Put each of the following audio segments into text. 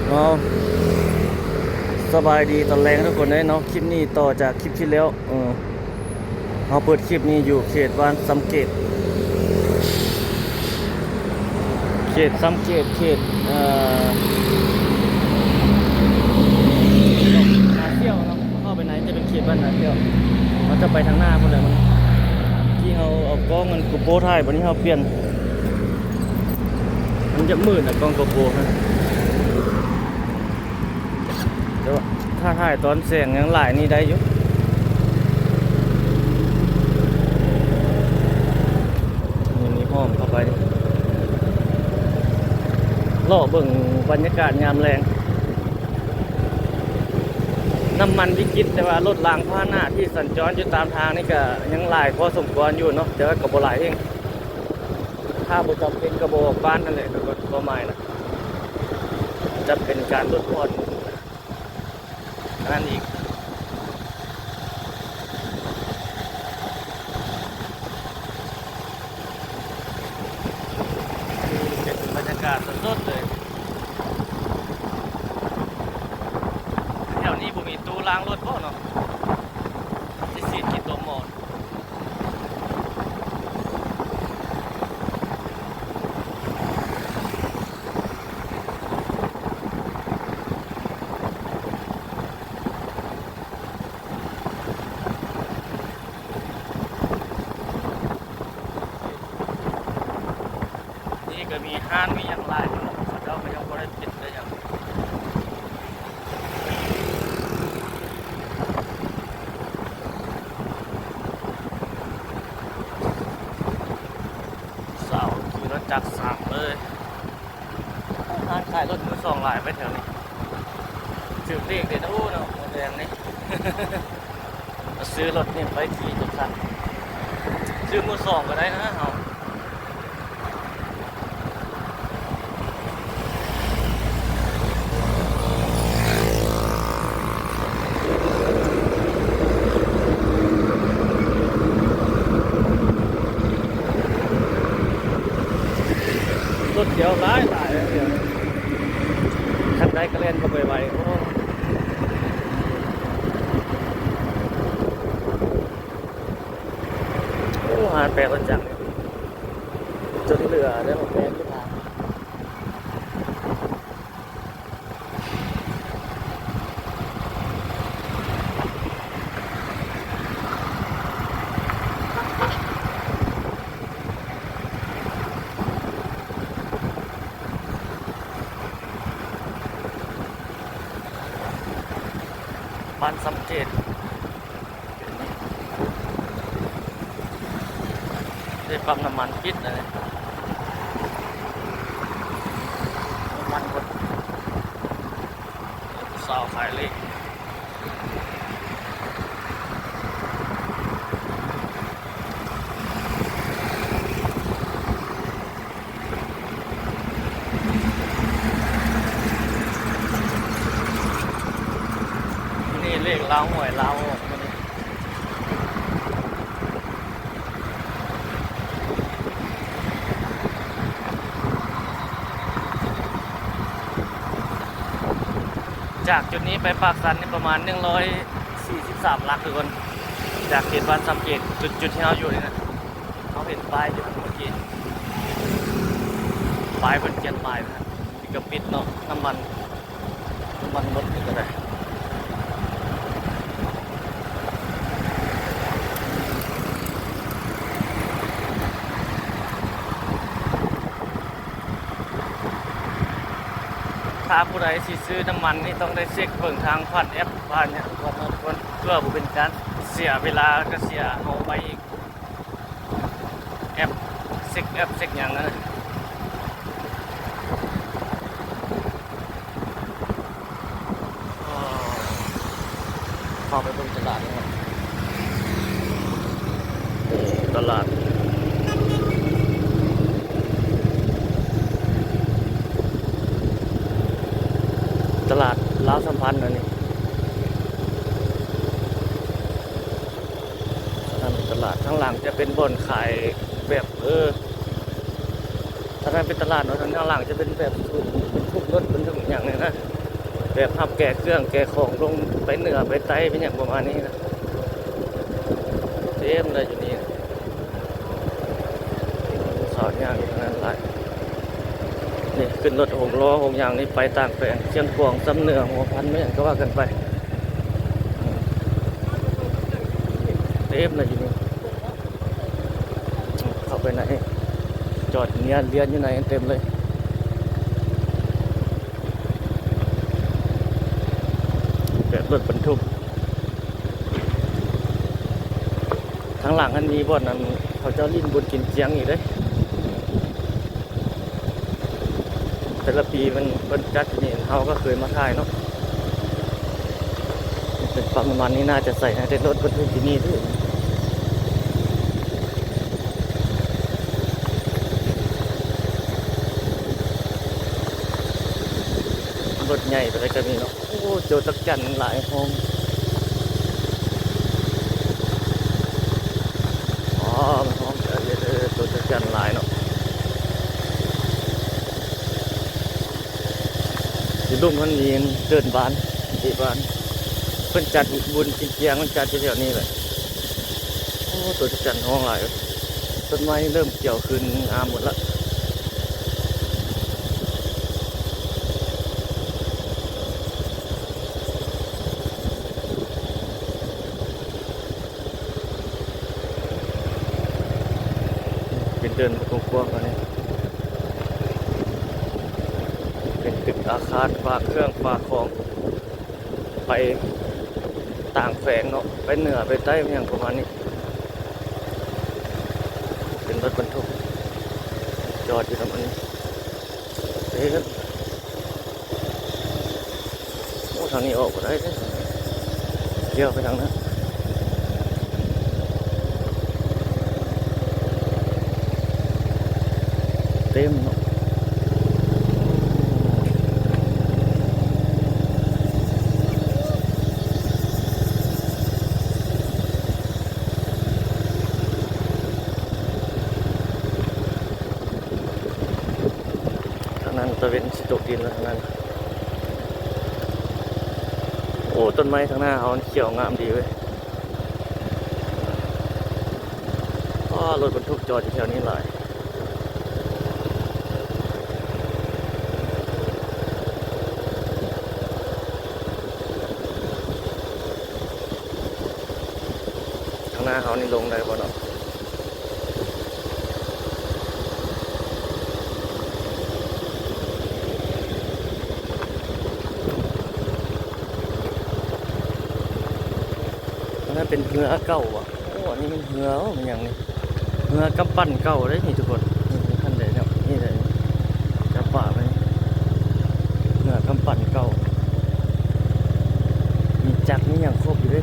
ເອົາ ສະບາຍດີຕອນແລງທຸກຄົນເດ້ເນາະ. ຄລິບນີ້ຕໍ່ຈາກຄລິບທີ່ແລ້ວ ເອີ ເຮົາເປີດຄລິບນີ້ຢູ່ເຂດບ້ານຊຳເກດ ເຂດຊຳເກດ ເຂດ ເອີ ນາສ່ຽວເນາະ. ເຂົ້າໄປໃນຈະເປັນເຂດບ້ານນາສ່ຽວ ເຮົາຈະໄປທາງໜ້າພຸ້ນແຫຼະ. ມື້ກີ້ເຮົາເອົາກ້ອງອັນໂກໂປຖ່າຍ ບັດນີ້ເຮົາປ່ຽນ ມັນຈະມືດນະ ກ້ອງໂກໂປຫັ້ນ. ແຕ່ວ່າຖ້າຖ່າຍຕອນແສງຫຍັງຫຼາຍນີ້ໄດ້ຢູ່. ນີ້ ນີ້ອ້ອມເຂົ້າໄປ ເລາະເບິ່ງບັນຍາກາດຍາມແລງ. ນ້ຳມັນວິກິດ ແຕ່ວ່າລົດລາງພາຫະນະທີ່ສັນຈອນຢູ່ຕາມທາງນີ້ກະຍັງຫຼາຍພໍສົມຄວນຢູ່ເນາະ ແຕ່ວ່າກະບໍ່ຫຼາຍແຮງ. ຖ້າບໍ່ຈຳເປັນກະບໍ່ອອກບ້ານຫັ້ນແຫຼະ ຄວາມໝາຍນະ. ຈຳເປັນການຫຼຸດຜ່ອນອັນນັ້ນອີກ. ເປັນບັນຍາກາດສົດໆເລີຍ. ແຖວນີ້ບໍ່ມີຕູ້ລ້າງລົດບໍ່ເນາະ? ຊິສີດຂີ້ຕົມໝໍ. ນີ້ກະມີຮ້ານມີຫຍັງຫຼາຍຢູ່ ເຂົາເຈົ້າກະຍັງບໍ່ໄດ້ປິດໄດ້ຫຍັງ. ສາວຂີ່ລົດຈັກສາມເລີຍ. ຮ້ານຂາຍລົດມືສອງຫຼາຍໄປແຖວນີ້ ຖືກເລກເດ້ເນາະ ມື້ແລງນີ້. ຊື້ລົດນີ້ໄປຂີ່ຈັກຄັນ ຊື້ມືສອງກະໄດ້ນະເຮົາ. ລົດດຽວຫຼາຍໆ ດຽວນີ້ ຄັນໃດກະແລ່ນເຂົ້າໄປໄວ. ໂອ້ ໂອ້ ຮ້ານແປງລົດຈັກນີ້ ຈົນເຫຼືອແລ້ວ ແປງຢູ່ທາງ. ບ້ານຊຳເກດ ໄດ້ປ້ຳນ້ຳມັນປິດແລ້ວ ນ້ຳມັນໝົດ. ຜູ້ສາວຂາຍເລກ. ນີ້ເລກລາວຫວຍລາວອອກມື້ນີ້. ຈາກຈຸດນີ້ໄປປາກຊັນນີ້ປະມານໜຶ່ງຮ້ອຍສີ່ສິບສາມຫຼັກທຸກຄົນ ຈາກເຂດບ້ານຊຳເກດ ຈຸດ ຈຸດທີ່ເຮົາຢູ່ນີ້ນະ. ເຮົາເຫັນປ້າຍຢູ່ເມື່ອກີ້ ປ້າຍເພິ່ນຂຽນປ້າຍນະ ນີ້ກະປິດເນາະ ນ້ຳມັນ ນ້ຳມັນໝົດນີ້ກະໄດ້. ຖ້າຜູ້ໃດຊິຊື້ນ້ຳມັນນີ້ ຕ້ອງໄດ້ເຊັກເບິ່ງທາງຜ່ານແອັບ ຜ່ານຫຍັງກ່ອນເນາະທຸກຄົນ ເພື່ອບໍ່ເປັນການເສຍເວລາ ກະເສຍເຮົາໄປອີກ. ແອັບ ເຊັກແອັບເຊັກຫຍັງຫັ້ນນະ. ເຂົ້າໄປເບິ່ງຕະຫຼາດເນາະ ນີ້ຕະຫຼາດ ຕະຫຼາດລາວສຳພັນອັນນີ້. ທາງນັ້ນເປັນຕະຫຼາດ ທາງຫຼັງຈະເປັນບ່ອນຂາຍແບບ ເອີ ທາງນັ້ນເປັນຕະຫຼາດເນາະ ທາງຫຼັງຈະເປັນແບບສູນບັນທຸກລົດບັນທຸກຫຍັງນີ້ນະ. ແບບຮັບແກ່ເຄື່ອງແກ່ຂອງລົງໄປເໜືອໄປໃຕ້ ເປັນຫຍັງປະມານນີ້ນະ ເຕັມເລີຍຢູ່ນີ້. ສາວຍ່າງຢູ່ທາງນັ້ນຫຼາຍ. ນີ້ຂຶ້ນລົດຫົກລໍ້ຫົກຫຍັງນີ້ໄປຕ່າງແຂວງ ຊຽງຂວາງ ຊຳເໜືອ ຫົວພັນ ແມ່ນຫຍັງກໍວ່າກັນໄປ. ເຕັມເລີຍຢູ່ນີ້ ເຂົ້າໄປໃນ ຈອດເນຍລຽນຢູ່ໃນເຕັມເລີຍ ແບບລົດບັນທຸກ. ທາງຫຼັງຫັ້ນມີບ່ອນນັ້ນ ເຂົາເຈົ້າຫຼິ້ນບຸນກິນຈຽງອີກເດ້. ແຕ່ລະປີມັນ ເພິ່ນຈັດຢູ່ນີ້ ເຮົາກໍເຄີຍມາຖ່າຍເນາະ. ເປັນປະມານນີ້ ໜ້າຈະໃສ່ໃຫ້ແຕ່ລົດບັນທຸກຢູ່ນີ້ເດ້. ລົດໃຫຍ່ໄປໄດ້ກໍມີເນາະ. ໂອ້ ໂຈຈັກຈັນຫຼາຍຫ້ອງ. ອໍ ມັນຫ້ອງ ເອີ ໂຈຈັກຈັນຫຼາຍເນາະ. ຢູ່ລຸ່ມມັນມີເດີ່ນບ້ານ ເດະບ້ານ ເພິ່ນຈັດບຸນກິນຈຽງ ມັນຈັດຢູ່ແຖວນີ້ແຫຼະ. ໂອ້ ໂຈຈັກຈັນຮ້ອງຫຼາຍ. ຕົ້ນໄມ້ເລີ່ມຂຽວຂຶ້ນງາມໝົດລະ. ເປັນເດີ່ນກວ້າງໆ ອັນນີ້ ເປັນຕຶກອາຄານຝາກເຄື່ອງຝາກຂອງ ໄປຕ່າງແຂວງເນາະ ໄປເໜືອໄປໃຕ້ ຫຍັງປະມານນີ້. ເປັນລົດບັນທຸກຈອດຢູ່ນຳອັນນີ້ ເຕັມ. ໂອ້ ທາງນີ້ອອກບໍ່ໄດ້ເດ້ ລ້ຽວໄປທາງນັ້ນ ເຕັມເນາະ. ທາງນັ້ນຕາເວັນຊິຕົກດິນແລ້ວທາງນັ້ນ. ໂອ້ ຕົ້ນໄມ້ທາງໜ້າເຮົາມັນຂຽວງາມດີເວີຍ. ວ້າ ລົດບັນທຸກຈອດຢູ່ແຖວນີ້ຫຼາຍ. ທາງໜ້າເຮົານີ້ລົງໄດ້ບໍ່ເນາະ? ອັນນັ້ນເປັນເຮືອເກົ່າຫວາ? ໂອ້ ອັນນີ້ແມ່ນເຮືອ ແມ່ນຫຍັງນີ້? ເຮືອກຳປັ່ນເກົ່າເດ້ນີ້ທຸກຄົນ ນີ້ຄັນໃດເນາະ ນີ້ເດ້ ຈັບປາໄວ້ ເຮືອກຳປັ່ນເກົ່າ ມີຈັກມີຫຍັງຄົບຢູ່ເດ້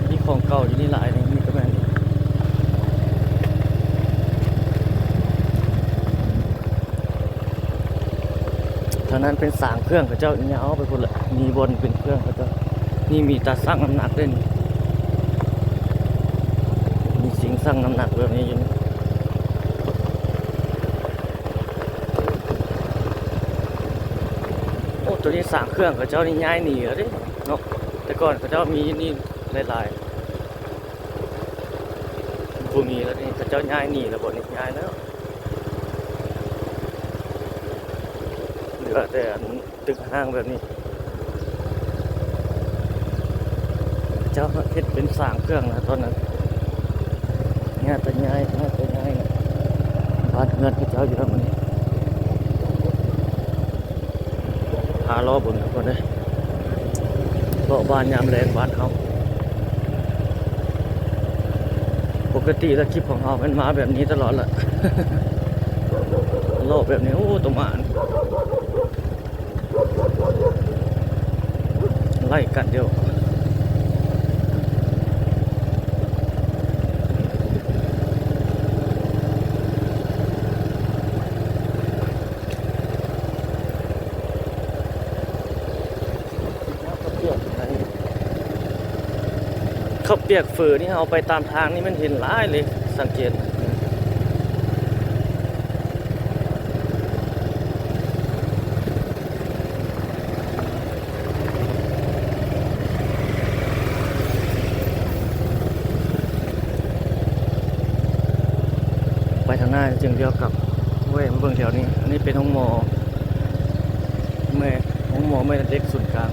ມີຂອງເກົ່າຢູ່ນີ້ຫຼາຍນີ້ ນີ້ກໍແມ່ນ. ທາງນັ້ນເປັນສາງເຄື່ອງເຂົາເຈົ້າ ຍາວໄປພຸ້ນແຫຼະ ມີບ່ອນເປັນເຄື່ອງເຂົາເຈົ້າ ນີ້ມີຕາຊັ່ງນ້ຳໜັກເດ້ນີ້ ມີຊິງຊັ່ງນ້ຳໜັກແບບນີ້ຢູ່ນີ້. ໂອ້ ໂຕນີ້ສາງເຄື່ອງເຂົາເຈົ້ານີ້ຍ້າຍໜີແລ້ວເດ້ເນາະ ແຕ່ກ່ອນເຂົາເຈົ້າມີຢູ່ນີ້ຫຼາຍໆ ບໍ່ມີແລ້ວນີ້ ເຂົາເຈົ້າຍ້າຍໜີແລ້ວບໍ່ນີ້ ຍ້າຍແລ້ວ ເຫຼືອແຕ່ອັນຕຶກຮ້າງແບບນີ້ ເຈົ້າເຮັດເປັນສາງເຄື່ອງນະຕອນນັ້ນ ຍາດຕາຍາຍ ຍາດຕາຍາຍນະ ບ້ານເຮືອນເຂົາເຈົ້າຢູ່ແບບນີ້. ພາເລາະເບິ່ງທຸກຄົນເອີຍ ເລາະບ້ານຍາມແລງບ້ານເຮົາ ປົກກະຕິແລ້ວຄລິບຂອງເຮົາແມ່ນມາແບບນີ້ຕະຫຼອດລະ ເລາະແບບນີ້ ໂອ້ ໂຕໝານ ໄລ່ກັດຢູ່. ເຂົ້າປຽກເຝີນີ້ ເຮົາໄປຕາມທາງນີ້ແມ່ນເຫັນຫຼາຍເລີຍ ສັງເກດ. ທາງໜ້າຈຶ່ງລ້ຽວກັບ. ໂອ້ຍ ມາເບິ່ງແຖວນີ້ ອັນນີ້ເປັນໂຮງໝໍ ແມ່ ໂຮງໝໍແມ່ເຫຼັກສູນກາງ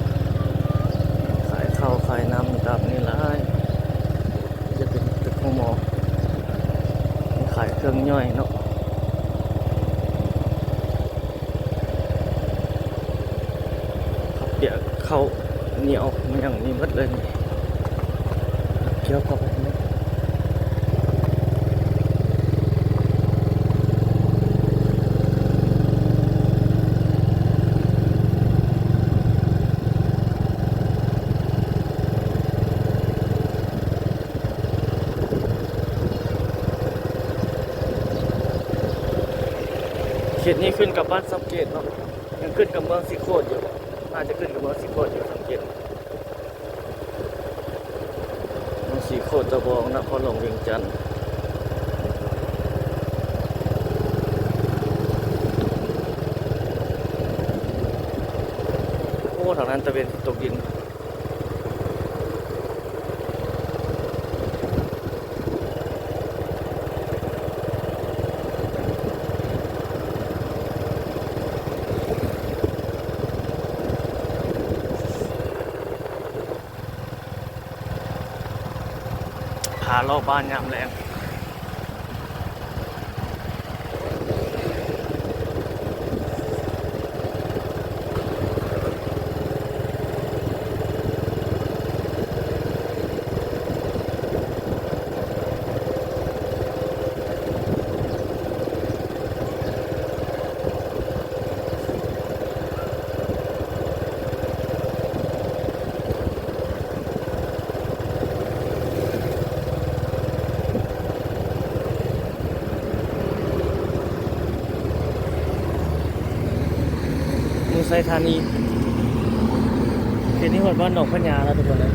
ຂາຍເຂົ້າຂາຍນ້ຳຕາມນີ້ຫຼາຍ. ຈະເປັນຕຶກໂຮງໝໍ ຂາຍເຄື່ອງຍ່ອຍເນາະ. ເຂົ້າປຽກ ເຂົ້າໜຽວ ມັນຍັງມີໝົດເລີຍນີ້ ກ່ຽວເຂົ້າໄປນີ້. ເຂດນີ້ຂຶ້ນກັບບ້ານຊຳເກດເນາະ ຍັງຂຶ້ນກັບເມືອງສີໂຄດຢູ່ ໜ້າຈະຂຶ້ນກັບເມືອງສີໂຄດຢູ່ ຊຳເກດ ເມືອງສີໂຄດ ຕະບອງ ນະຄອນຫຼວງວຽງຈັນ. ໂອ້ ທາງນັ້ນຕາເວັນຕົກດິນ. ພາເລາະບ້ານຍາມແລງ. ເມືອງໄຊທານີ ເຂດນີ້ຮອດບ້ານໜອງພະຍາແລ້ວທຸກຄົນເອີຍ.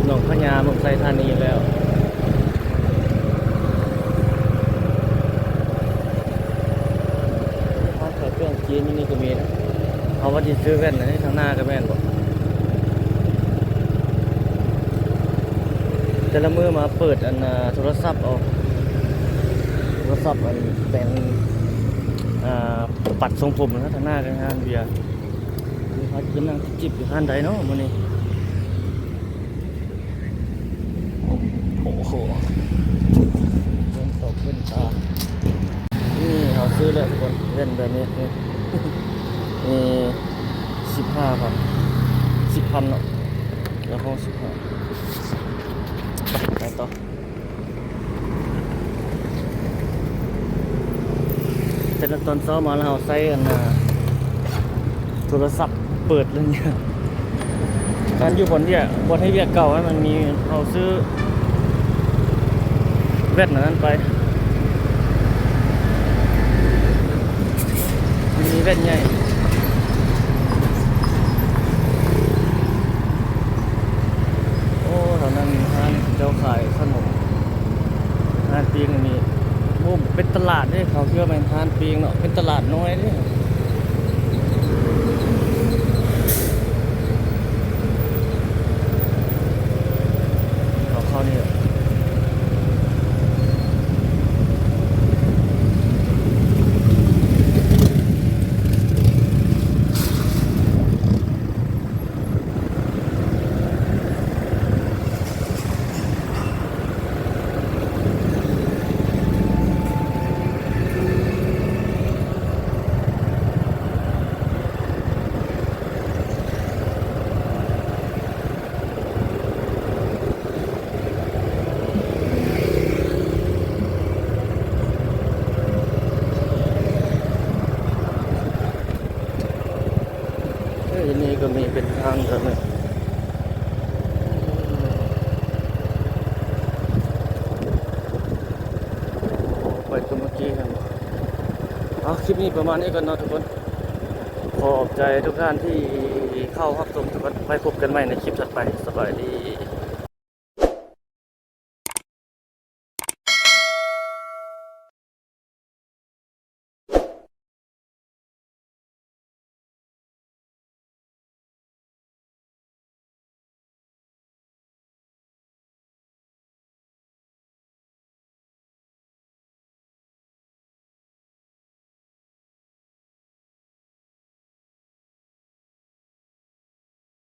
ໜອງພະຍາ ເມືອງໄຊທານີແລ້ວ. ຮ້ານຂາຍເຄື່ອງຈີນຢູ່ນີ້ກໍມີນະ. ເຮົາວ່າຊິຊື້ແວ່ນ ອັນນີ້ທາງໜ້າກໍແມ່ນບໍ່? ແຕ່ລະມື້ມາເປີດອັນ ອ່າ ໂທລະສັບເອົາ ໂທລະສັບອັນແປງ ອ່າ ປັດຊົງຜົມນະ. ທາງໜ້າກໍຮ້ານເບຍ. ເຮົາຈະໄປນັ່ງຈິບຢູ່ຮ້ານໃດເນາະມື້ນີ້? ໂອ້ໂຫ ເບິ່ງຕົກເບິ່ງຕາ. ນີ້ເຮົາຊື້ແລ້ວທຸກຄົນ ແວ່ນແບບນີ້ ນີ້ ນີ້ສິບຫ້າພັນ ສິບພັນເນາະ ລະຫ້ອງສິບຫ້າ. ໄປ ໄປຕໍ່. ແຕ່ລະຕອນເຊົ້າມາລະເຮົາໃຊ້ອັນນ່າ ໂທລະສັບເປີດເລີຍ. ການຢູ່ບ່ອນວຽກ ບ່ອນເຮັດວຽກເກົ່າຫັ້ນ ມັນມີ ເຮົາຊື້ແວ່ນອັນນັ້ນໄປ ມັນມີແວ່ນໃຫຍ່. ໂອ້ ແຖວນັ້ນຮ້ານເຈົ້າຂາຍຂະໜົມ ຮ້ານປີ້ງອັນນີ້. ໂອ້ ເປັນຕະຫຼາດເດ້ ເຂົາເຊື່ອແມ່ນຮ້ານປີ້ງເນາະ ເປັນຕະຫຼາດນ້ອຍເດ້. ເຂົ້າ ເຂົ້ານີ້ແຫຼະ. ເອີ ນີ້ກໍມີເປັນທາງກັນເນາະ ໄປຕົວເມື່ອກີ້ຫັ້ນ. ເອົາ ຄລິບນີ້ປະມານນີ້ກ່ອນເນາະທຸກຄົນ. ຂອບໃຈທຸກທ່ານທີ່ເຂົ້າຮັບຊົມທຸກຄົນ. ໄວ້ພົບກັນໃໝ່ໃນຄລິບຖັດໄປ. ສະບາຍດີ.